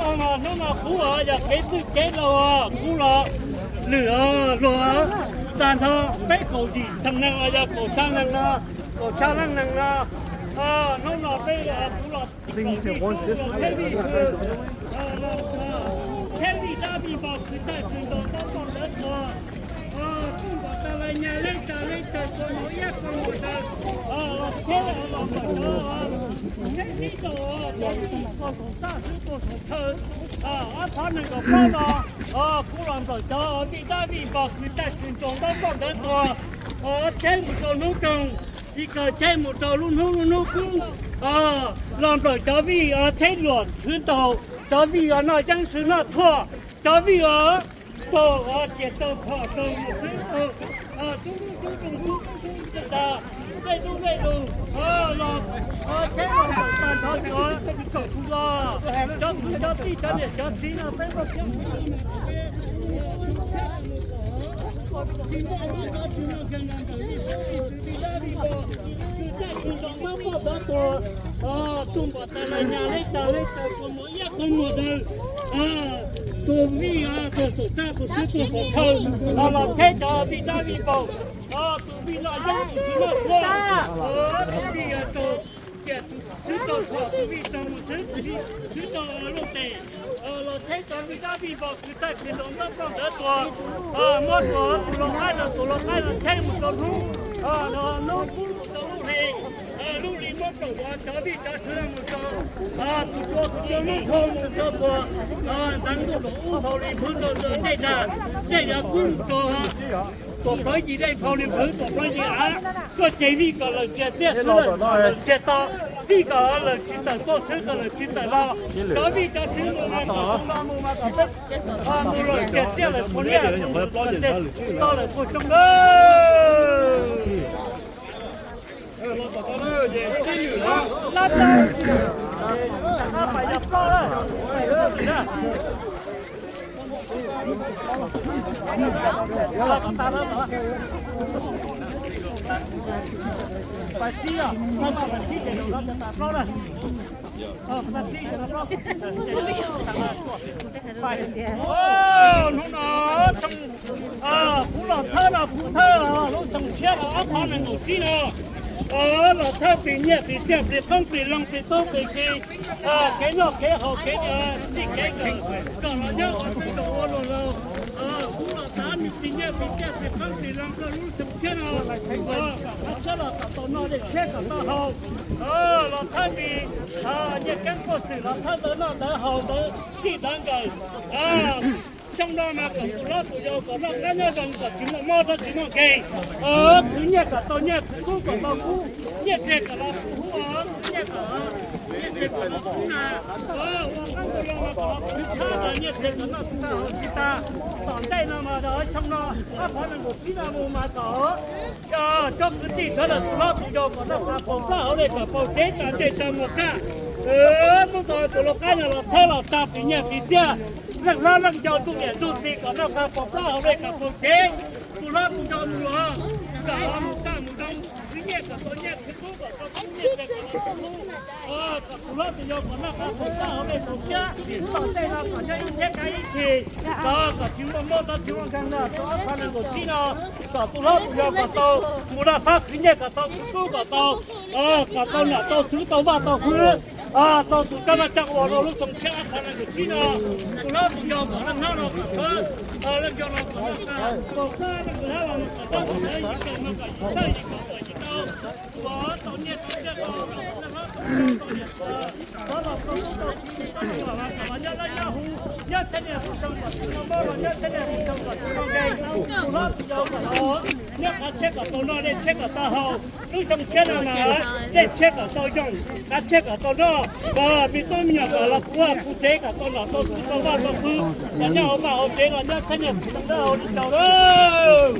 Hnub no kuv yog kev txwj kev laus, kuv los lwm luag tag nrho peb kaum yim xeem neeg los yog kaum xya leej no, kaum xya leej neeg no. Hnub no peb kuv los thiab vij, thiab vij dab vij npog kwv tij txwj nto ntaub poj ntawv tuag, tuaj npam tas lais nyas leb tas leb taw tua mos iab tua mos daws, los thiab los npam cov, thiab tib tau cov tij tau saum txaj xwb tau saum chaw. Ob phav nees nkaum plaub no, kuv los npam cov vij dab vij npog kwv tij txwj nto ntaub poj ntawv tuag, tseb mus rau hnub roog, tsis kawg tseb mus rau lub hnub lub hnub kub, los npam cov vij theb luam txwv ntaus, cov vij noj yeeb swb noj thuaj, cov vij tau ciam tau phom tau mus xwb tau, tub lub tub roog tub tub tub tub dag, tej tub tej lug, los thiab los npam tag nrho cov, cov kwv cov tij cov niam cov txiv no peb muaj txoj kev tsis muaj dab tsi no nkaus li txhob vij tswv vij dab vij npog, txwj txaj txwj nto ntaub poj ntawv tuag, tuaj npam tas lais nyas leb tas leb taw tua mos iab tua mos daws, tua vij tuag saum txaj tua xwb tua saum chaw, los thiab cov vij dab vij npog, tus vij noj yeeb tus vij noj thuaj, tus vij tau ciam tus xwb tau phom tus vij tau mus xwb tus vij xwb tau luj tes, los thiab cov vij dab vij npog kwv tij txwj nto ntaub poj ntawv tuag, muab tus lau qaib los tus lau qaib los thiab mus rau hnub, hnub kub mus rau lub hli, lub hli muab plaum cov vij cov tswv mus rau tus cua tus cua muab nthau mus rau puag ntxeev ntuj nraum ub nthau li nphwv rau ntawm dej dag, dej dag kub mus rau tuam plawv yim dej nthau li nphwv tuam plawv yim av, tuaj ceg vij kom lawm txias txiaj xwb lawm kom lawm txias to, vij kom lawm tsis tawm kauj xwb kom lawm tsis tawm lo, cov vij cov tswv mus mas kom zoo no mus mas kom peb mus lawm txias txiaj lawm puas liaj, to lawm puas xyoo lawm. Hnub no kuv los thawj no kuv thawj lub xyoo tshiab no ob phav nees nkaum tsib no, los thawj plig nyiaj plig txiaj plig qoob plig loo plig tub plig ki, kev noj kev haus kev txij kev nkawm kom los nyob ua teb nkaus ua luag laus. Kuv los thawj nws plig nyiaj plig txiaj plig qoob plig loo rau lub xyoo tshiab no, kom thawj tshiab los kom tau noj dej tshiab kom tau haus, los thawj plig nyiaj keeb puaj xwm los thawj ntawv noj ntawv haus ntawv txij ntawv nkawm. Xyoo no mas kom tus hlob tus yau kom noj qab nyob zoo kom tsis muaj mob dab tsis muaj nkeeg. Khwv nyiaj kom tau nyiaj, khwv kub kom tau kub, nyiaj txiag kom los kub hub, nyiaj kom, nyiaj txiag kom los kub na. Ua qoob ua loo no kom los kub tshab, nyiaj txiag kom noj tsis tag haus tsis tag. Tom ntej no mas xyoo no ob phav nees nkaum tsib no mus mas kom cov kwv tij sawv daws tus hlob tus yau kom noj qab paus plab hauv dej kom paus tsev tsa ntsej tsa muag kaj. Muab tus lau qaib no los thawb los tsa plig nyiaj plig txiaj, leej hlob leej yau ntuj niam ntuj txiv kom noj qab paus plab hauv dej kom paus tsev. Tus hlob tus yau mus los kom mus kaj mus zoo, khwv nyiaj kom tau nyiaj, khwv kub kom tau kub, nyiaj txiag kom los tau kub. Kom tus hlob tus yau kom noj qab paus plab hauv dej paus tsev, tom ntej no kom nyob ib txhiab kab ib txhis, kom tsis muaj mob dab tsis muaj nkeeg no rau ob phav nees nkaum tsib no. Kom tus hlob tus yau kom tau mus noj fab khwv nyiaj kom tau khwv kub kom tau, kom tau nom tau tswv tau vaj tau hwj, tau tus coj noj coj ua rau lub xyoo tshiab ob phav nees nkaum tsib no. Tus hlob tus yau kom leej hlob no kom thawb, leej yau no kom noj qab, tus hlob leej hlob los kom noj qab, yim kawm no kom yim thawj yim kawm kom yim tau, ua tau nyiaj tau txiaj tau, leej hlob tau niam tau, los tau tub tau ki, tau tub los kom los nyob dawb nyob huv, nyob txhiab niaj tsis zoo kom tsis muaj mob, los nyob txhiab niaj tsis zoo kom tsis muaj nkeeg. Tus hlob tus yau kom los nyob qab tshiab kom tau noj, dej tshiab kom tau haus, lub xyoo tshiab no mas dej tshiab kom tau yoo, qab tshiab kom tau noj, kom me tub me nyuam kom los puv vaj puv tsev kom tau nom tau tswv tau vaj tau hwj, kom nyob hauv vaj hauv tsev los nyob txhiab niaj tsis zoo dawb hauv li caus lawm.